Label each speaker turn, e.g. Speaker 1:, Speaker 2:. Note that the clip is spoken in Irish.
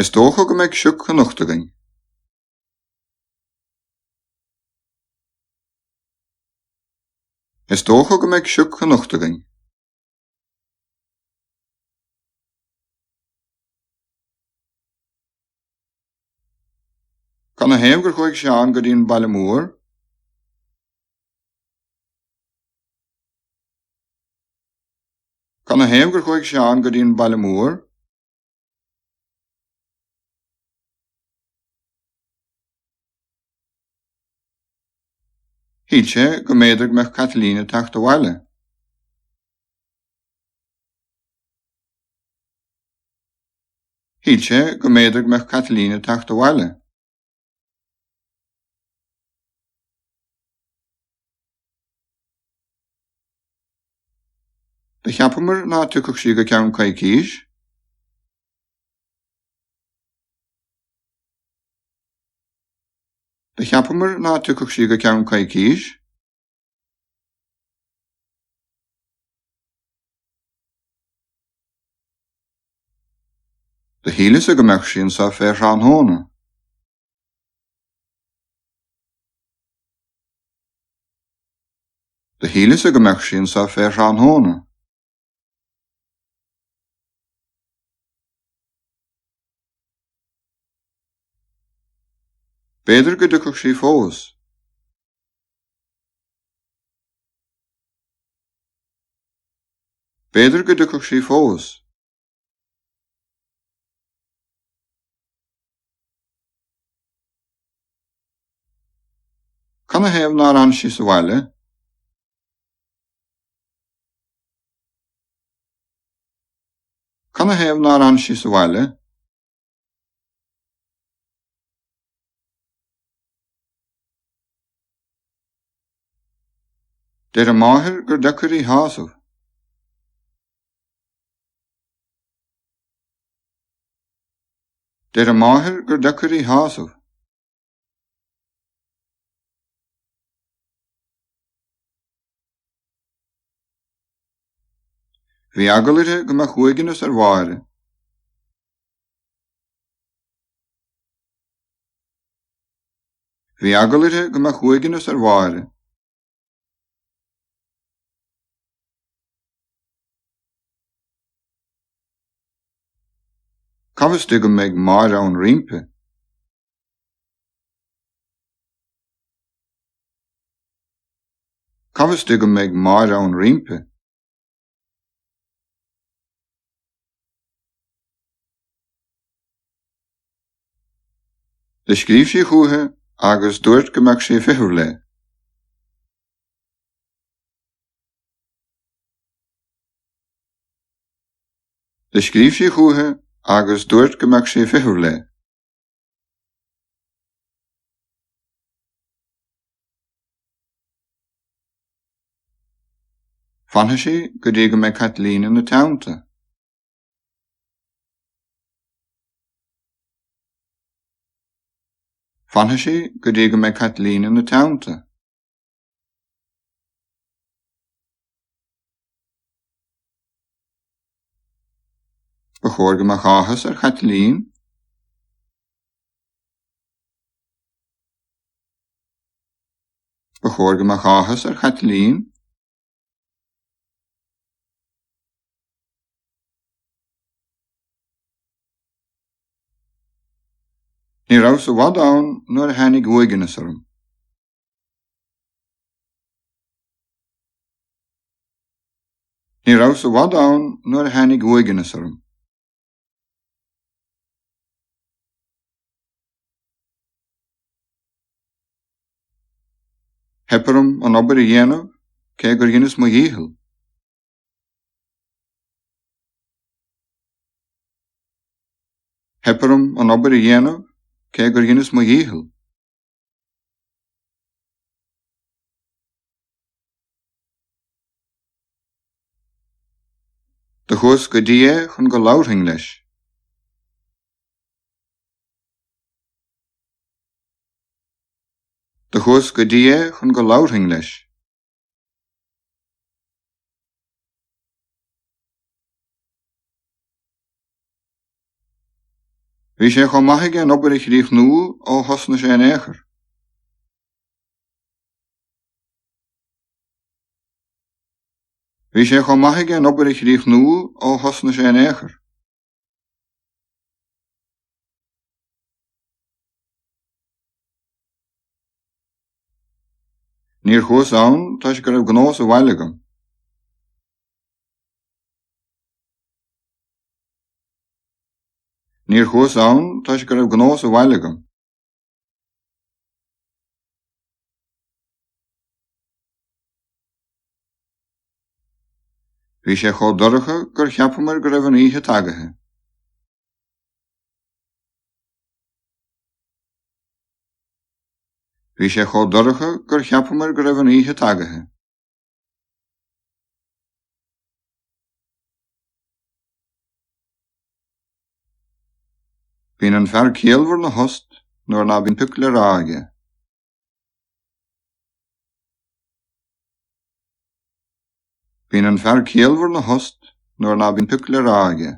Speaker 1: Is dócha go mbeidh sioc anocht againn. Is dócha go mbeidh sioc anocht againn. Canathaobh gur chuaigh Seán go dtí an baile mór? Canathaobh gur chuaigh Seán go dtí an baile mór? Shíl sé go mb'fhéidir go mbeadh Caitlín ag teacht abhaile. Shíl sé go mb'fhéidir go mbeadh Caitlín ag teacht abhaile. Do cheapamar ná tiocfadh sí go ceann coicís. Do cheapamar ná tiocfadh sí go ceann coicís. Do shíleas-sa go mbeadh sí anso fé thráthnóna. Do shíleas-sa go mbeadh sí anso fé thráthnóna. B'fhéidir go dtiocfadh sí fós. B'fhéidir go dtiocfadh sí fós. Canathaobh nár fhan sí sa bhaile? Canathaobh nár fhan sí sa bhaile? Deir a máthair gur deacair í shásamh. Deir a máthair gur deacair í shásamh. Bhí eagal uirthi go mbeadh uaigneas ar Mháire. Bhí eagal uirthi go mbeadh uaigneas ar Mháire. Cá bhfios di go mbeidh Máire ann roimpi? Cá bhfios di go mbeidh Máire ann roimpi? Do scríobh sí chúichi agus dúirt go mbeadh sí ag feitheamh léi. Do scríobh sí chúichi agus dúirt go mbeadh sí ag feitheamh léi. Fanfaidh sí go dtí go mbeidh Caitlín ina teannta. Fanfaidh sí go dtí go mbeidh Caitlín ina teannta. Ba chóir go mbeadh áthas ar Chaitlín. Ba chóir go mbeadh áthas ar Chaitlín. Ní rabhas i bhfad ann nuair a tháinig uaigneas orm. Ní rabhas i bhfad ann nuair a tháinig uaigneas orm. Theip orm an obair a dhéanamh cé gur dheineas mo dhícheall. Theip orm an obair a dhéanamh cé gur dheineas mo dhícheall. Do chuas go dtí é chun go labharfainn leis. Do chuas go dtí é chun go labharfainn leis. Bhí sé chomh maith aige an obair a chríochnú ó thosnaigh sé in aon chor. Bhí sé chomh maith aige an obair a chríochnú ó thosnaigh sé in aon chor. Níor chuas ann toisc go raibh gnó sa bhaile agam. Níor chuas ann toisc go raibh gnó sa bhaile agam. Bhí sé chomh dorcha gur cheapamar go raibh an oíche tagaithe. Bhí sé chomh dorcha gur cheapamar go raibh an oíche tagaithe. Bíonn an fear ciallmhar 'na thost nuair ná bíonn pioc le rá aige. Bíonn an fear ciallmhar 'na thost nuair ná bíonn pioc le rá aige.